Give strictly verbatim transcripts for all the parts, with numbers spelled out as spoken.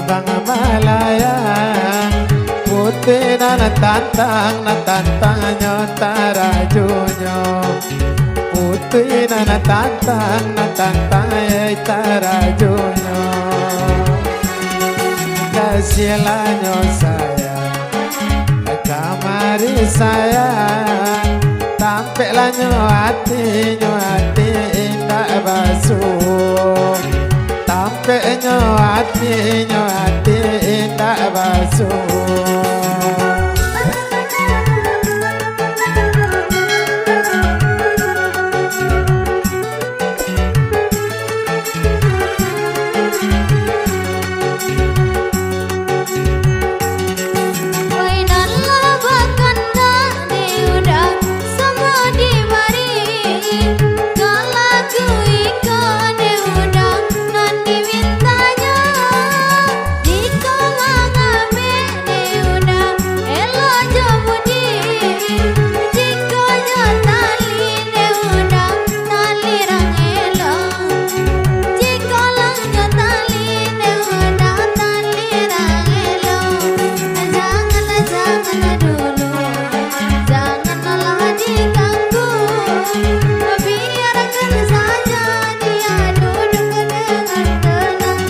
Bang malayang, putuih nan tantang, nan tantangnyo tarajunyo. Putuih nan tantang, nan tantang, eh, tarajunyo. Kasiahnyo sayang, kamari sayang, tampeklah nyo ati, nyo ati indak basuo. Tampeknyo ati, nyo ati indak basuo. Wai nan lah bakandak di uda, samo dibari. Kalaku iko di uda nan dimintanyo. Jiko mangambek di uda, elok jo budi. Jiko jo tali di uda, tali rang elok. Jiko lah jo tali di uda, tali rang elok. Janganlah, janganlah dulu, janganlah diganggu. Biarkan saja dia duduk dengan tenang.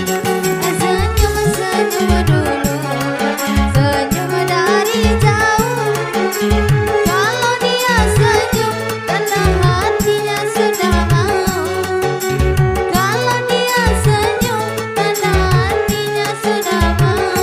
Senyum, senyum dulu, senyum dari jauh. Kalau dia senyum, tanda hatinya sudah mau. Kalau dia senyum, tanda hatinya sudah mau.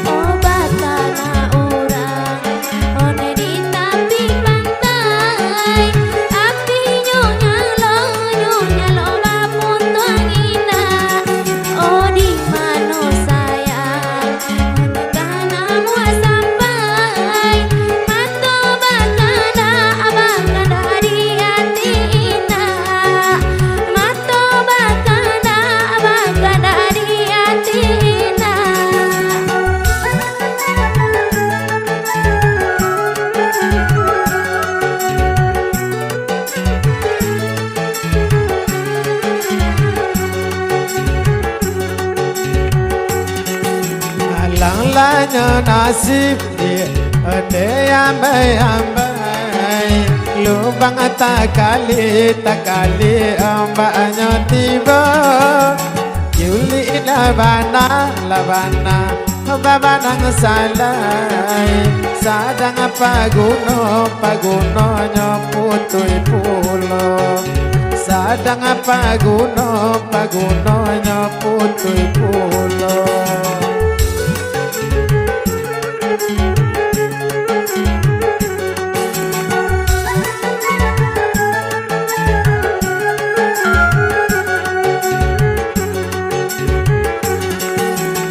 Oh, batanak urang, onde di tapi pantai. Apinyo nyalo, nyo nyalo bapuntuang indak. Oh, di mano sayang, onde ka namuah sampai. Mato bakandak, bakandak di ati indak. Mato bakandak, bakandak di ati indak. Alang lah nyo nasib di onde ambai-ambai. Lubang takali, takali ombaknyo tibo. Ilik lah bana, lah bana, babanang salai. Sadang paguno, pagunonyo putuih pulo. Sadang paguno, pagunonyo putuih pulo.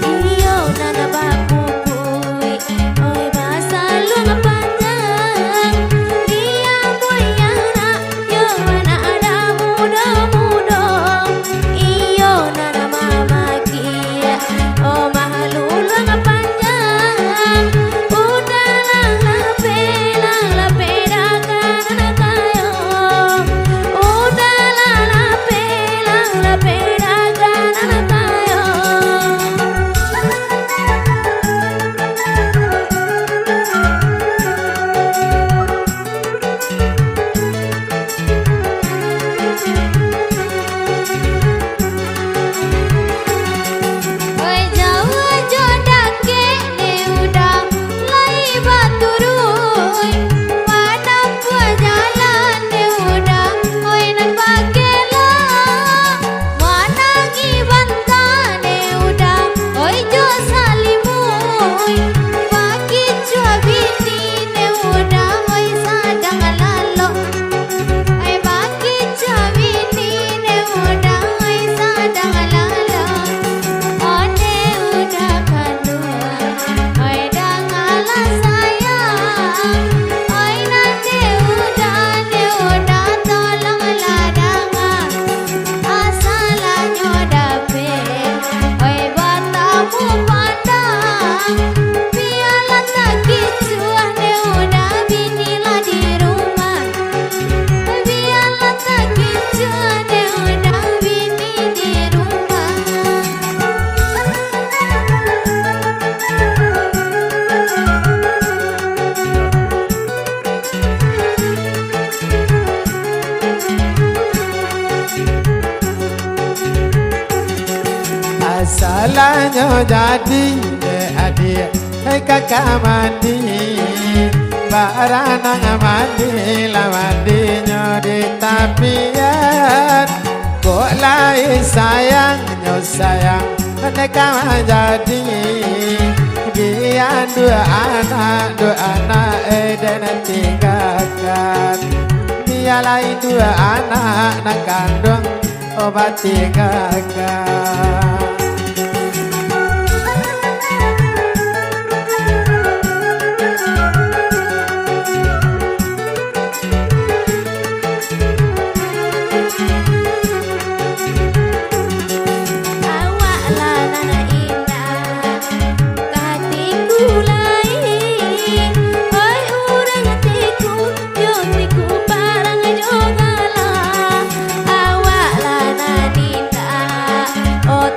Iyo nan bapupuik, oi, basaluang panjang. Diambuih anak, yo anak anak mudo-mudo. Iyo nan mamaki, oh, Bialah takicuah dek uda bini lah di rumah. Bialah takicuah dek uda bini di rumah. Asalanyo jadi, eh, adiak, eh, kakak mandi, baranang mandi lah mandinyo di tapian. Kok lai sayangnyo sayang, neka manjadi, bian duo anak, duo anak, eh, den tinggakan. Bialah duo anak nan kanduang, oh, batinggakan. Awak lah nan indak ka tiku lai, oi urang tiku, yo tiku parang jo gala. Awak lah nan indak, oh,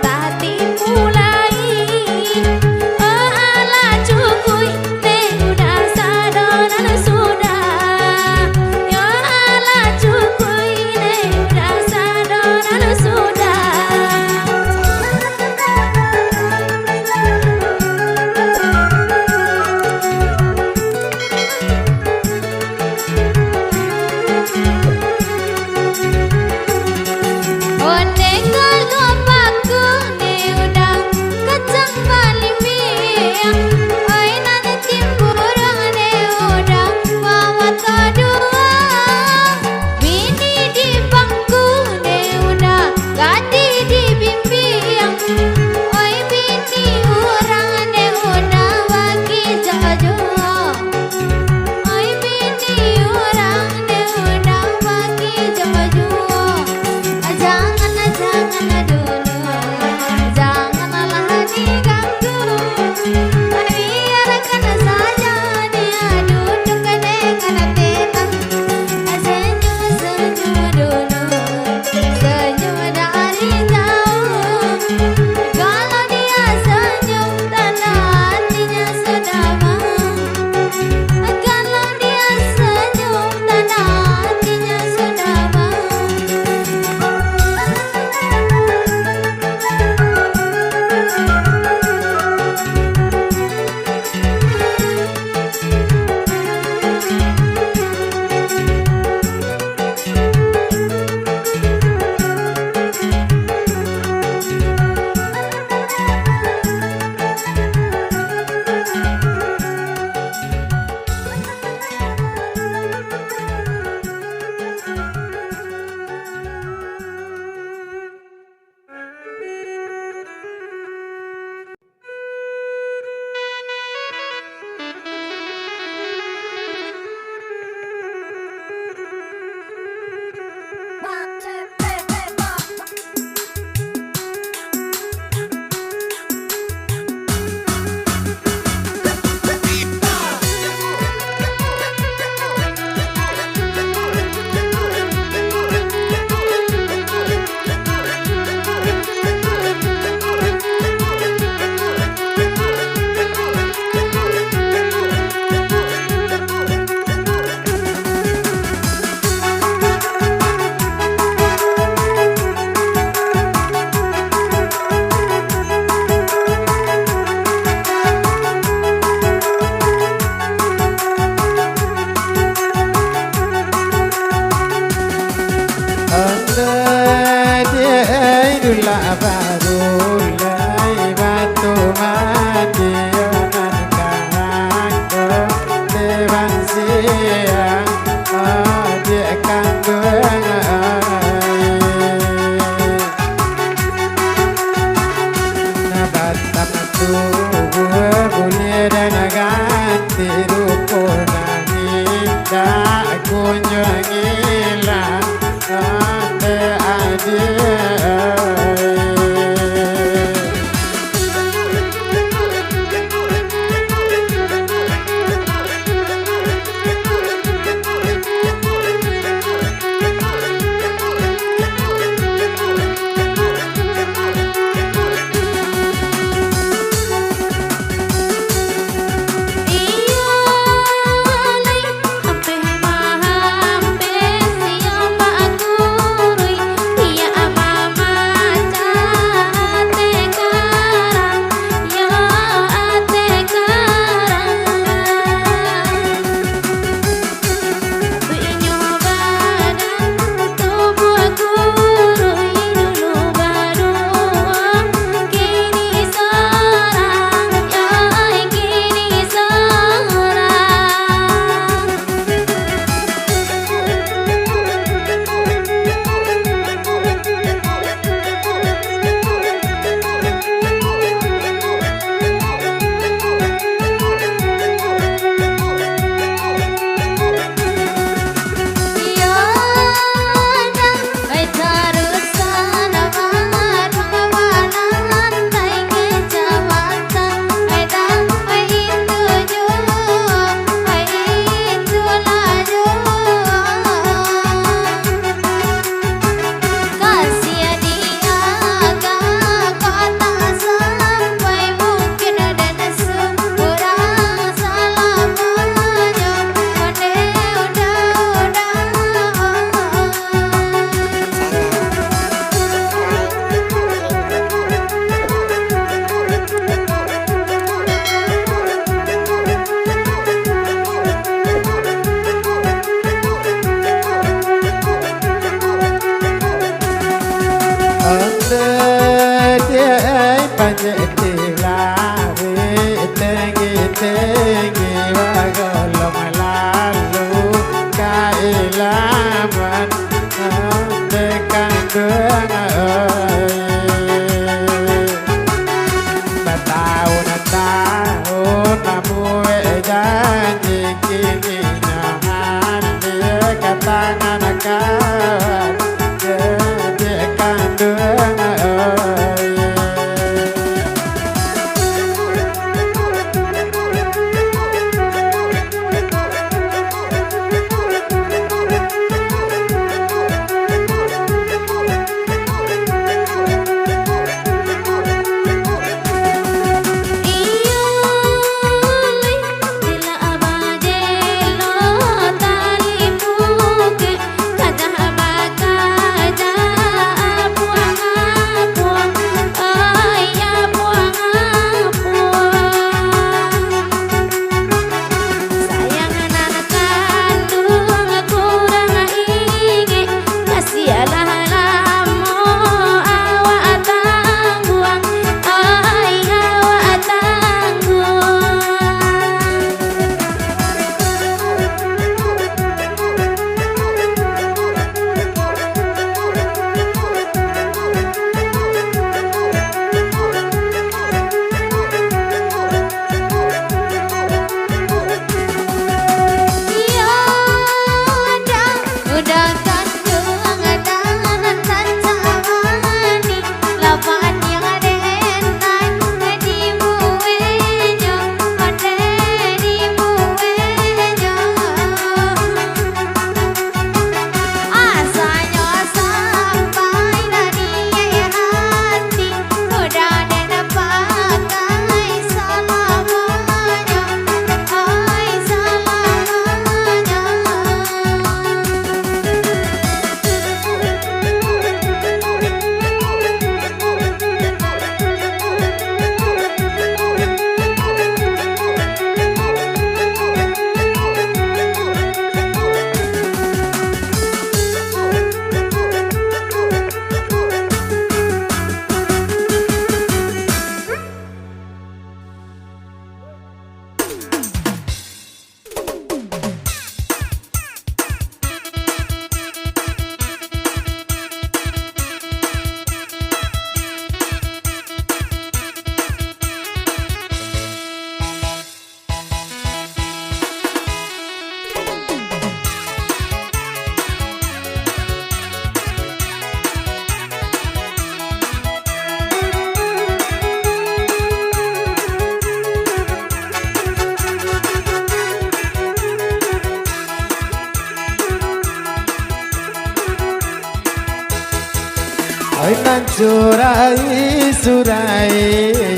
Surai-surai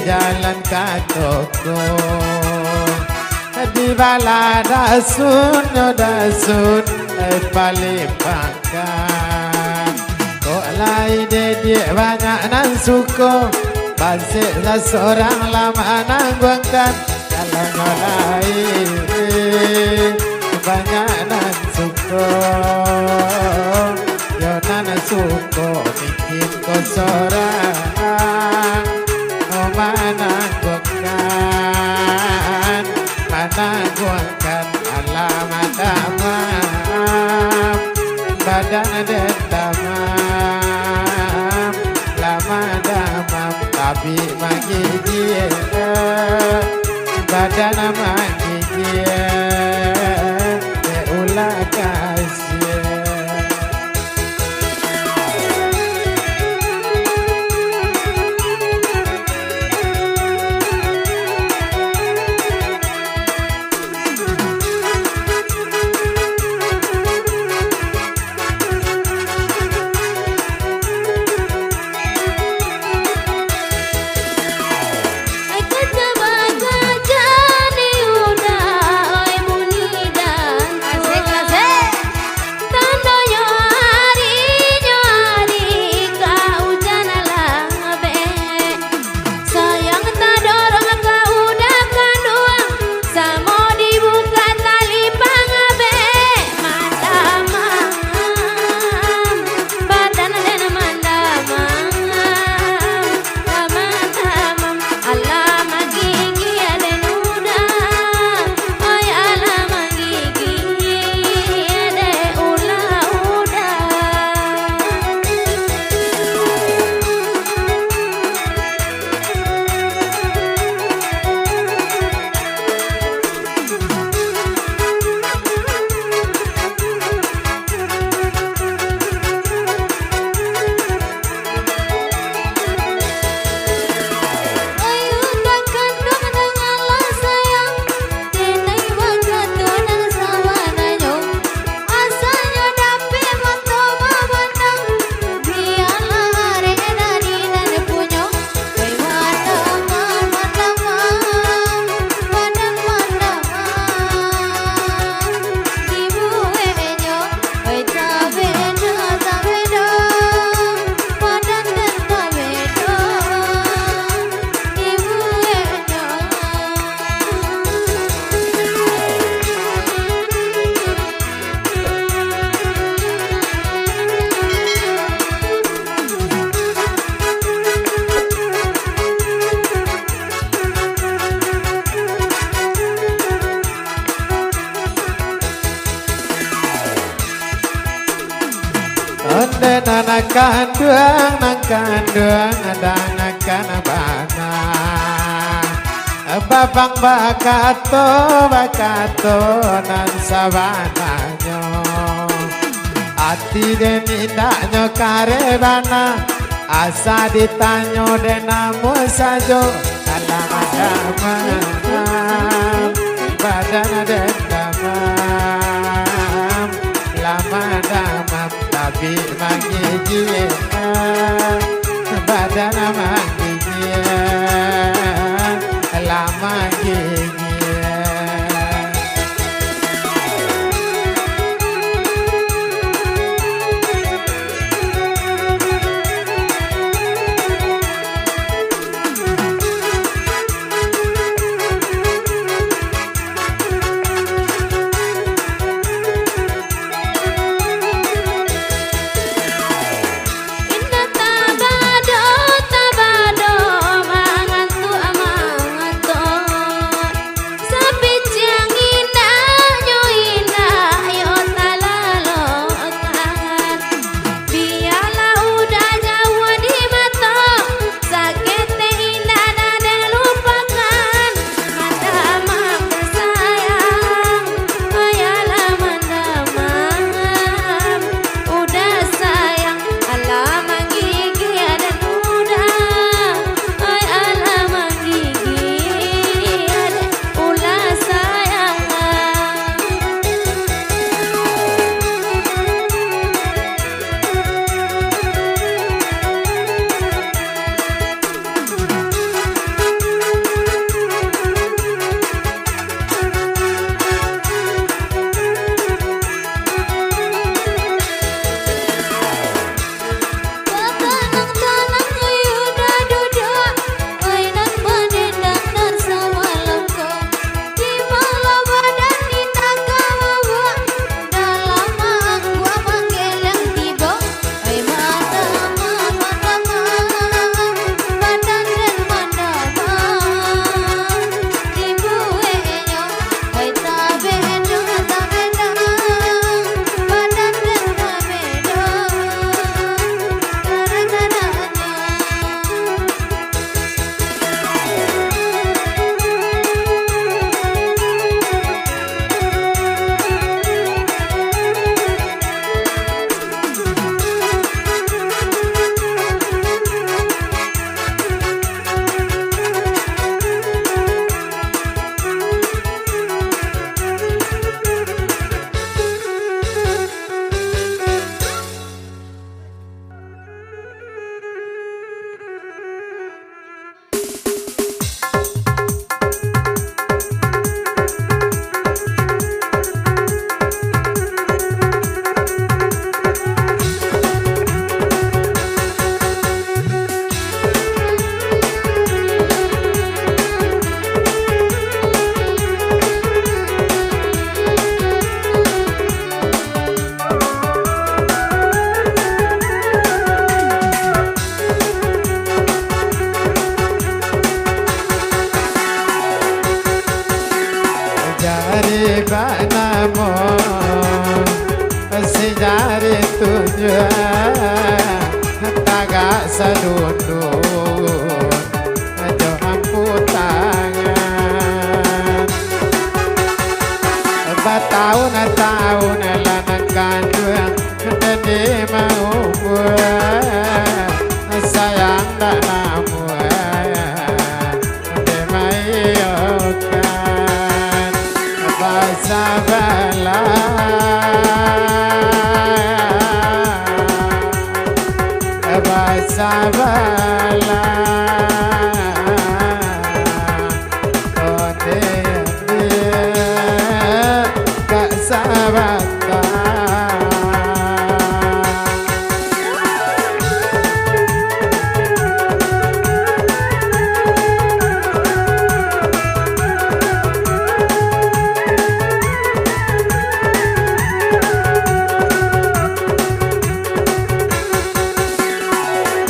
jalan ka toko, dibalah dasun nyo dasun, eh, paliang pangka. Kok lai didiak banyak nan suko, basek sasorang lah manangguangkan. Kalau nyo lai banyak nan suko, yo nan suko bikin ko sorang, manangguangkan, manangguangkan. Alah madamam, badan den damam, lah madamam, tapi manggigik, badan manggigik, dek ulah kasiah. Asik, asik. Tandonyo ari, nyo ari ka ujan lah bek. Sayang tadorong ka uda kanduang, samo dibuka tali pangabek. Mandamam, badan den mandamam. Aman, aman, alah manggigik den uda, oi, alah manggigik den ulah uda. Onde nan kanduang, nan kanduang, nan kanduang bana. Babang bakato, bakato nan sabananyo. Ati den indaknyo kareh bana, asa ditanyo den namuah sajo. Alah madamam, badan den damam, lah madamam, tapi manggigik, badan manggigik, lah manggigik. Indak tabado, tabado, mangantuak, mangantuak. Maubua, sayang dak namuah, dimayokan, basabalah, basabalah, onde, onde, dak sabanta.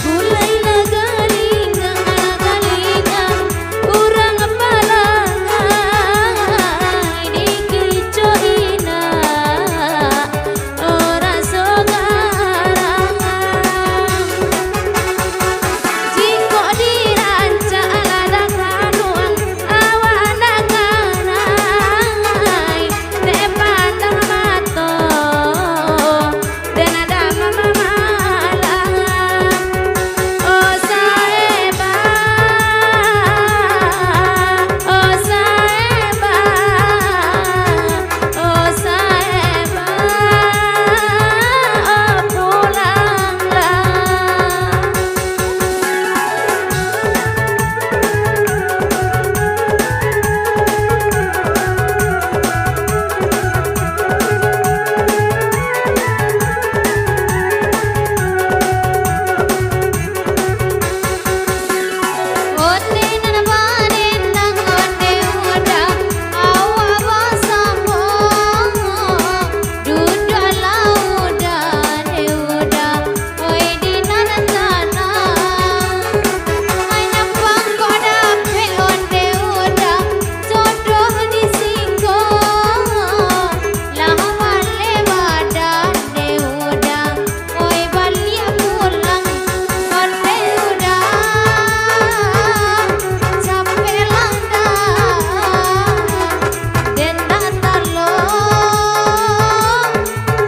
Gulai lah galinggang, lah galinggang, urang palangai dikicok indak, oh raso garang. Jikok dirancak lah dakanuang, awak nan kanai dek patang mato. Den adan mamalang, oh saeba, oh saeba, oh saeba, oh pulanglah. Onde nan barendang, onde uda, awak basamo. Duduaklah uda, de uda, oi di nan tanang. Ai nyampang kok dapek onde uda, jodoh di singko. Lah maleh badan de uda, oi baliak pulang, onde uda. Capek lah dah. Den dak talok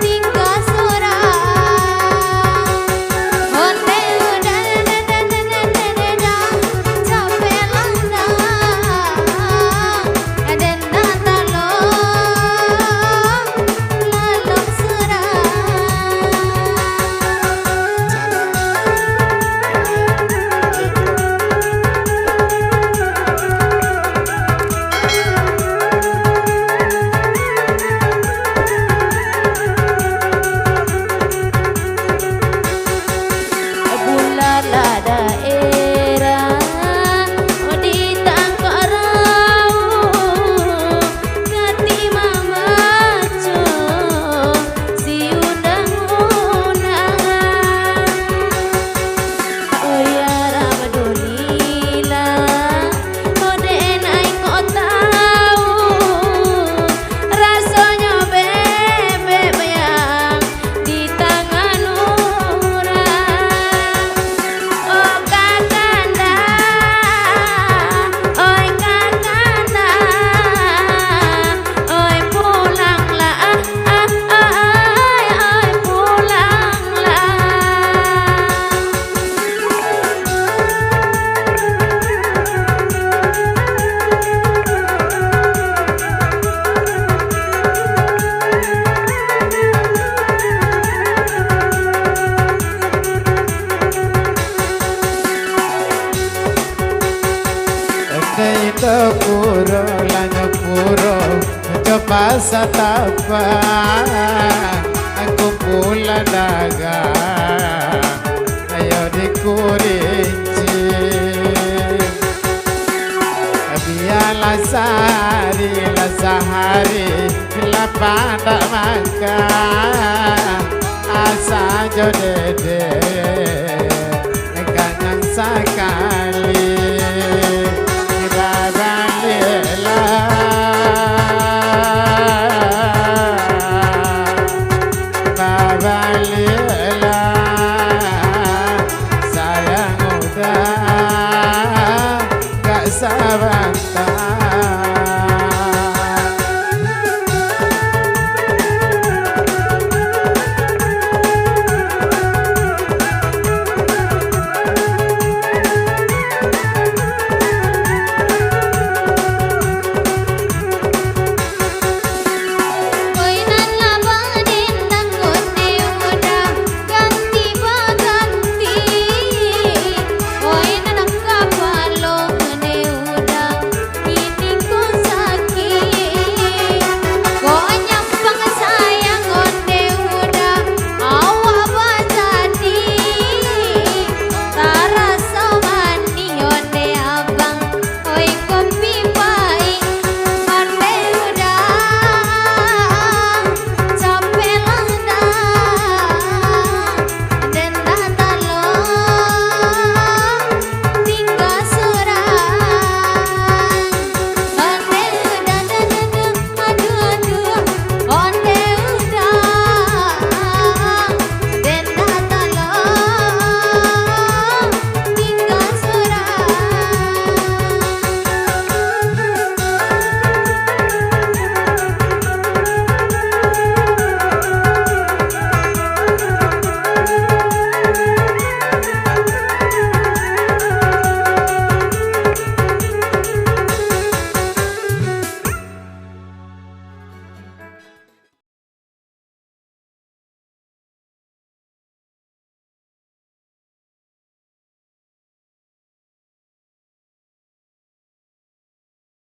tingga surang. Onde uda, capek lah dah. Den dak talok lalok surang. Bulan lah daerah di tangkok rauh, katik mamaco si undang-undang. Oh ya Alhamdulillah, oh den ai kok tau, rasonyo bebek bayang di tangan urang. Oh kakanda, oi kakanda, oi pulanglah, ah, ah, oi, oi pulanglah. Indo puro, lanyo puro, jo pasatapa, kumpulan dagang, ayo di Kurinci. Bialah sahari lah sahari, lapang dak makan, asa jo dede, kanyang sakali.